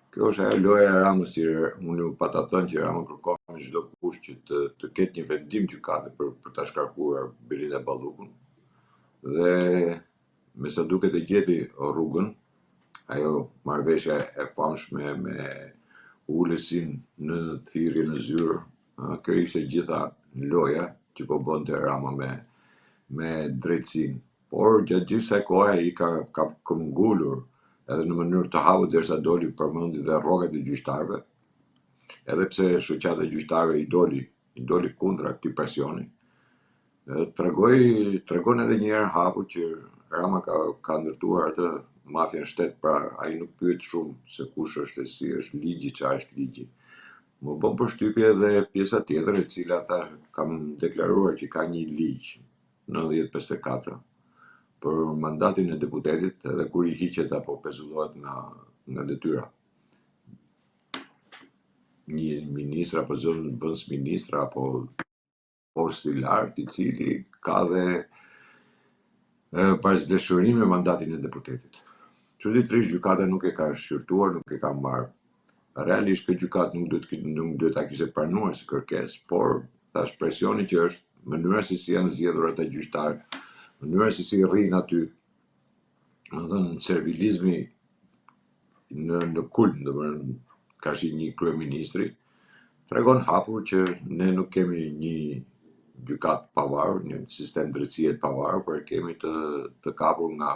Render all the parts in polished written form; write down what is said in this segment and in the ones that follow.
Kjo është ajo loja e Ramës që unë ju pata thënë që Rama kërkon me çdo kusht që të, të ketë një vendim gjykate për, për ta shkarkuar Belinda Ballukun. Dhe me sa duket e gjeti rrugën, ajo marrëveshja e famshme me Ulësin në thirrje në zyrë, kjo ishte gjitha loja që po bënte Rama me me drejtësinë. Por gjatë gjithë kësaj kohe ai ka ka këmbgulur edhe në mënyrë të hapur derisa doli përmendi dhe rrogat e gjyqtarëve, edhe pse shoqata e gjyqtarëve i doli i doli kundra këtij presioni. Tregoi tregon edhe një herë hapur që Rama ka ka ndërtuar atë mafia në shtet, pra ai nuk pyet shumë se kush është e si është ligji, çfarë është ligji. Më bën përshtypje edhe pjesa tjetër e cila tha kam deklaruar që ka një ligj 9054 për mandatin e deputetit edhe kur i hiqet apo pezullohet nga nga detyra. Një ministër apo zëvendësministër apo post i lartë i cili ka dhe barasvlefshmëri me mandatin e deputetit. Çuditërisht gjykata nuk e ka shqyrtuar, nuk e ka marrë. Realisht kjo gjykatë nuk duhet nuk duhet ta kishte pranuar si kërkesë, por tash presioni që është, mënyra se si janë zgjedhur ata gjyqtarë, mënyra se si rrinë aty, domethënë servilizmi në në kulm, domethënë karshi një kryeministri, tregon hapur që ne nuk kemi një gjykatë të pavarur, një sistem drejtësie të pavarur, por e kemi të të kapur nga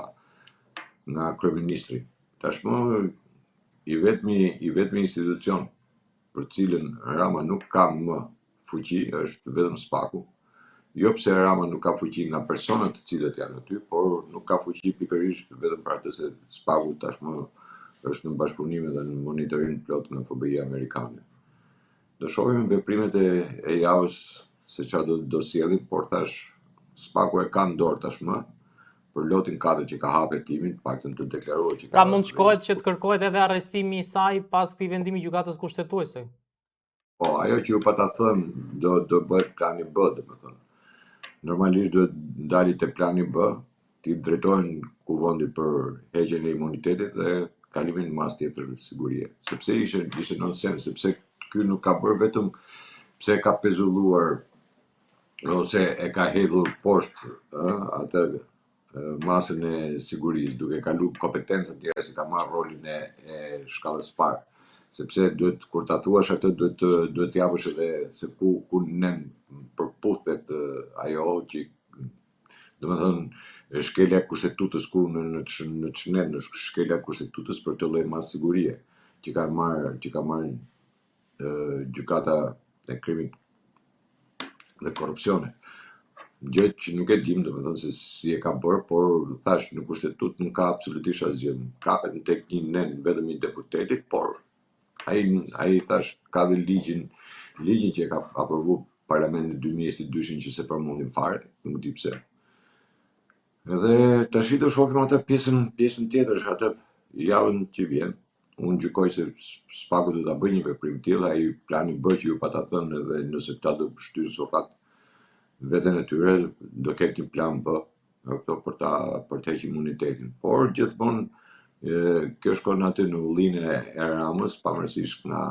nga kryeministri. Tashmë i vetmi i vetmi institucion për të cilën Rama nuk ka më fuqi është vetëm SPAK-u. Jo pse Rama nuk ka fuqi nga personat të cilët janë aty, por nuk ka fuqi pikërisht vetëm për atë se SPAK-u tashmë është në bashkëpunim edhe në monitorim të plotë nga FBI amerikane. Do shohim veprimet e, e javës se çfarë do do sjellin, por tash SPAK-u e ka në dorë tashmë për lotin 4 që ka hapë hetimin, të paktën të deklaruar që ka. Pra mund të shkohet që të kërkohet edhe arrestimi i saj pas këtij vendimi gjykatës kushtetuese. Po, ajo që ju pata thënë, do, do bëhet plani B, domethënë. Normalisht duhet dali te plani B, t'i drejtohen kuvendit për heqjen e imunitetit dhe kalimin në masë tjetër sigurie. Sepse ishte, ishte nonsens, sepse ky nuk ka bërë vetëm pse ka pezulluar ose e ka hedhur poshtë ë, atë masën e sigurisë, duke kalu kompetencën tjera se ka marrë rolin e, e shkallës së parë. Sepse duhet kur ta thuash atë duhet të duhet të japësh edhe se ku ku nen përputhet ajo që domethënë shkelja e kushtetutës ku në në në ç'nen është shkelja e kushtetutës për këtë lloj masë sigurie që ka marrë që ka marrë gjykata e krimit dhe korrupsionit. Gjë që nuk e dim, domethënë se si e ka bërë, por thash në kushtetutë nuk ka absolutisht asgjë. Kapet në tek një nen vetëm i deputetit, por ai ai thash ka dhe ligjin, ligjin që e ka aprovu parlamenti 2022-shin që se përmendim fare, nuk di pse. Edhe tash do shohim atë pjesën pjesën tjetër, atë javën që vjen. Unë gjykoj se SPAK-u do ta bëjë një veprim të tillë, ai plani B që ju pata thënë edhe nëse këta do shtyjnë surrat veten e tyre, do ketë një plan B, e kupton, për ta për të heqë imunitetin. Por gjithmonë kjo shkon aty në ullinë e, e Ramës, pavarësisht nga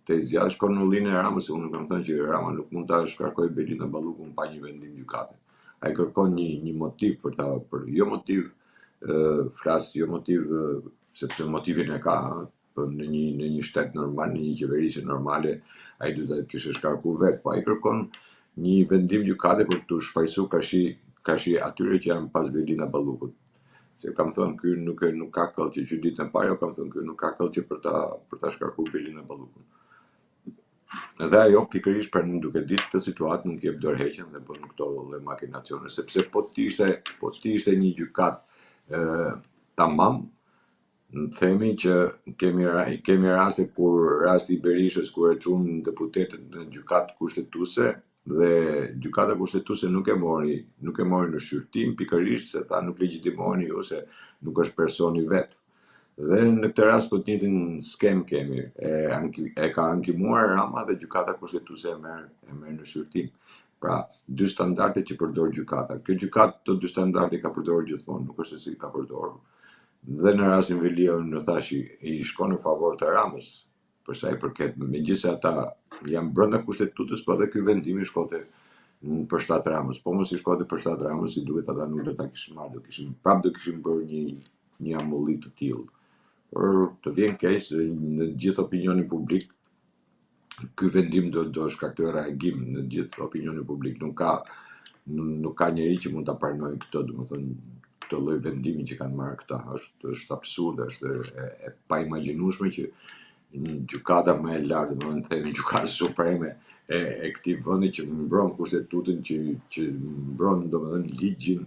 te zgjat, shkon në ullinë e Ramës, se unë kam thënë që Rama nuk mund ta shkarkojë Belinda Ballukun pa një vendim gjykate. Ai kërkon një një motiv për ta për jo motiv ë flas jo motiv sepse motivin e ka, po në një në një shtet normal, në një qeverisje normale, ai duhet ta kishte shkarku vetë, po ai kërkon një vendim gjykate për t'u shfajësu karshi karshi atyre që janë pas Belinda Ballukut. Se kam thënë ky nuk e nuk ka këllqe që ditën e parë, jo kam thënë ky nuk ka këllqe për ta për ta shkarku Belinda Ballukun. Dhe ajo pikërisht pra duke ditë këtë situatë nuk jep dorëheqjen dhe bën këto lloj makinacione, sepse po të ishte po të ishte një gjykatë ë tamam, në themi që kemi kemi raste kur rasti i Berishës kur e çuan deputetët në gjykatë kushtetuese dhe gjykata kushtetuese nuk e mori, nuk e mori në shqyrtim pikërisht se tha nuk legjitimoheni ju se nuk është personi vet. Dhe në këtë rast po të njëjtin skemë kemi, e, anki, e ka ankimuar Rama dhe gjykata kushtetuese e merr e merr në shqyrtim. Pra, dy standarde që përdor gjykata. Kjo gjykatë të dy standarde ka përdorur gjithmonë, nuk është se si ka përdorur. Dhe në rastin Veliaj unë thashë i shkon në favor të Ramës, për sa i përket, megjithëse ata janë brenda kushtetutës, po edhe ky vendim i shkonte në për shtat Ramës. Po mos i shkonte për shtat Ramës, si duket ata nuk do ta kishin marrë, do kishin prapë do kishin bërë një një amulli të tillë. Por të vjen keq se në gjithë opinionin publik ky vendim do do shkaktojë reagim në gjithë opinionin publik. Nuk ka nuk ka njeri që mund ta pranojë këtë, domethënë këtë lloj vendimi që kanë marrë këta. Është është absurde, është e, e paimagjinueshme që gjykata më e lartë, domethënë themi gjykata supreme e, e këtij vendi që mbron kushtetutën, që që mbron domethënë ligjin,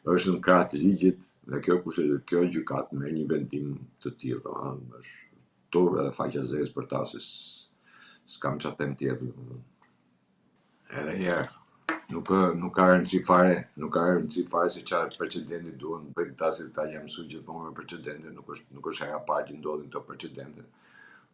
është në krah të ligjit dhe kjo kushtet kjo gjykatë merr një vendim të tillë, domethënë është turp edhe faqja zezë për ta se s'kam çfarë them tjetër, domethënë. Edhe një herë, nuk nuk ka rëndësi fare, nuk ka rëndësi fare se çfarë precedenti duan të bëjnë këta, se këta janë mësuar gjithmonë me precedente, nuk është nuk është hera e parë që ndodhin këto precedente.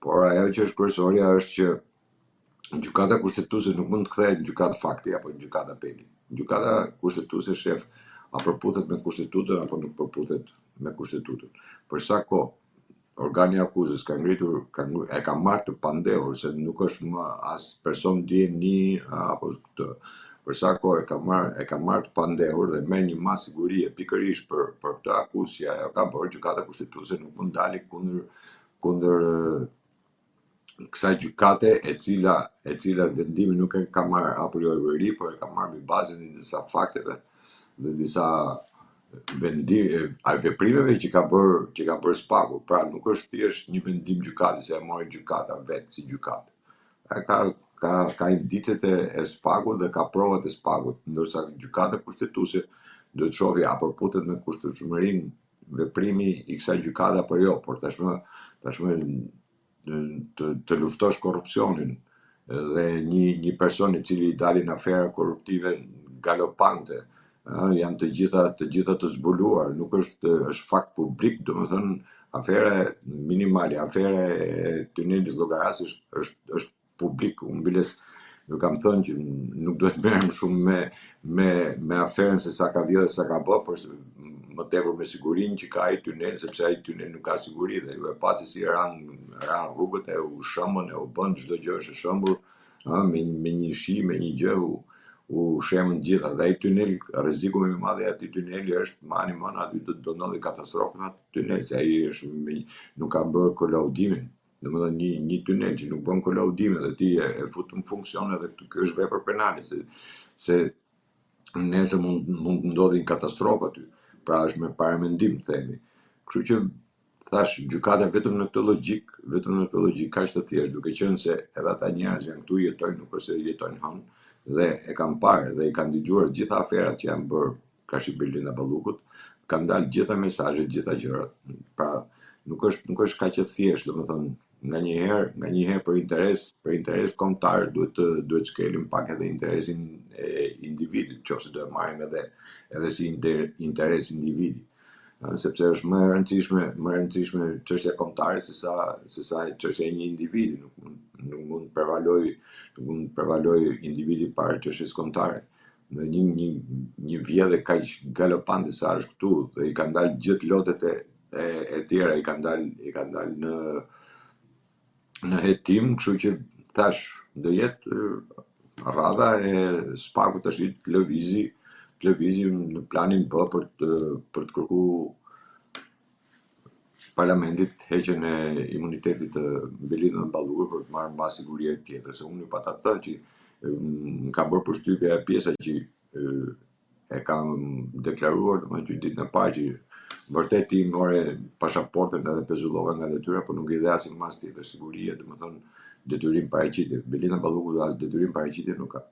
Por ajo që është kryesorja është që gjykata kushtetuese nuk mund të kthehet në gjykatë fakti apo në gjykatë apeli. Gjykata kushtetuese shef a përputhet me kushtetutën apo nuk përputhet me kushtetutën. Për sa kohë organi i akuzës ka ngritur ka e ka marrë të pandehur se nuk është më as person dijeni apo këtë për sa kohë e ka marrë e ka marrë të pandehur dhe merr një masë sigurie pikërisht për për këtë akuzë që ajo ka bërë, gjykata kushtetuese nuk mund dali kundër kundër kësaj gjykate e cila e cila vendimin nuk e ka marrë a priori, por e ka marrë mbi bazën e disa fakteve dhe disa vendim a veprimeve që ka bërë që ka bërë SPAK-u. Pra nuk është thjesht një vendim gjykate se e mori gjykata vetë si gjykatë. A ka ka ka indicet e, e SPAK-ut dhe ka provat e SPAK-ut, ndërsa gjykata kushtetuese duhet të shohë a përputhet me kushtetutshmërinë veprimi i kësaj gjykate apo jo, por tashmë tashmë të, të luftosh korrupsionin dhe një një person i cili i dalin afera korruptive galopante, ë janë të gjitha të gjitha të zbuluar, nuk është është fakt publik, domethënë afera minimale, afera e tunelit Llogarasë është është është publik, unë biles ju kam thënë që nuk duhet merrem shumë me me me aferën se sa ka vjedhë, sa ka bë, por më tepër me sigurinë që ka ai tunel, sepse ai tunel nuk ka siguri dhe ju e patë se si ranë ranë rrugët e u shembën e u bën çdo gjë është e shembur, ë me me një shi, me një gjë u u shembën të gjitha dhe ai tunel rreziku më i madh i atij tuneli është mani mend aty do do ndodhi katastrofë në atë tunel, se ai është me, nuk ka bërë kolaudimin. Domethënë një një tunel që nuk bën kolaudime dhe ti e, e fut në funksion edhe këtu kjo është vepër penale se se nesër mund mund të ndodhi një katastrofë aty. Pra është me paramendim themi. Kështu që thash gjykata vetëm në këtë logjik, vetëm në këtë logjik kaq të thjeshtë, duke qenë se edhe ata njerëz janë këtu jetojnë, nuk është se jetojnë hënë dhe e kanë parë dhe i kanë dëgjuar gjitha aferat që janë bërë karshi Belinda Ballukut, kanë dalë gjitha mesazhet, gjitha gjërat. Pra, nuk është nuk është kaq e thjeshtë, domethënë, nganjëherë, nganjëherë për interes, për interes kombëtar duhet të duhet shkelim pak edhe interesin e individit, qoftë se do e marrim edhe edhe si inter, interes individi. Sepse është më e rëndësishme, më e rëndësishme çështja kombëtare se sa se sa çështja e një individi, nuk mund nuk mund të prevaloj, nuk mund të prevaloj individi para çështjes kombëtare. Dhe një një një vjedhje kaq galopante sa është këtu dhe i kanë dalë gjithë lotet e e, e tjera i kanë dalë i kanë dalë në në hetim, kështu që thash do jetë radha e SPAK-ut tash të lëvizi të lëvizi në planin B për të për të kërku parlamentit heqjen e imunitetit të Belinda Ballukut për të marrë masë sigurie tjetër, se unë ju pata thënë që më ka bërë përshtypje ajo pjesa që e kam deklaruar, domethënë që ditën e parë që vërtet ti more pasaportën edhe pezullove nga detyra, por nuk i dhe asnjë masë tjetër sigurie, domethënë detyrim paraqitje. Belinda Balluku as detyrim paraqitje nuk ka,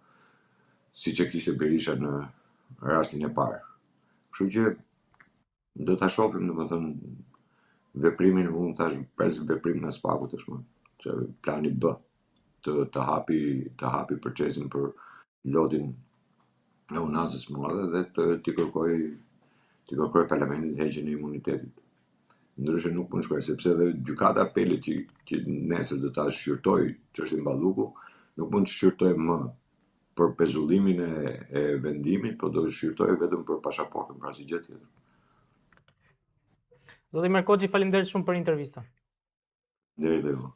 siç e kishte Berisha në rastin e parë. Kështu që Do ta shohim, domethënë, veprimin, unë thash pres veprim nga SPAK-u tashmë, që plani B të të hapi të hapi procesin për lotin e Unazës së Madhe dhe të t'i kërkoj t'i kërkoj parlamentit heqjen e imunitetit. Ndryshe nuk mund shkoj, sepse edhe gjykata e apelit që, që nesër do ta shqyrtoj çështjen Balluku, nuk mund të shqyrtoj më për pezullimin e, e vendimit, po do të shqyrtojë vetëm për pasaportën, pra asgjë tjetër. Zoti Merkoçi, faleminderit shumë për intervistën. Faleminderit dhe ju.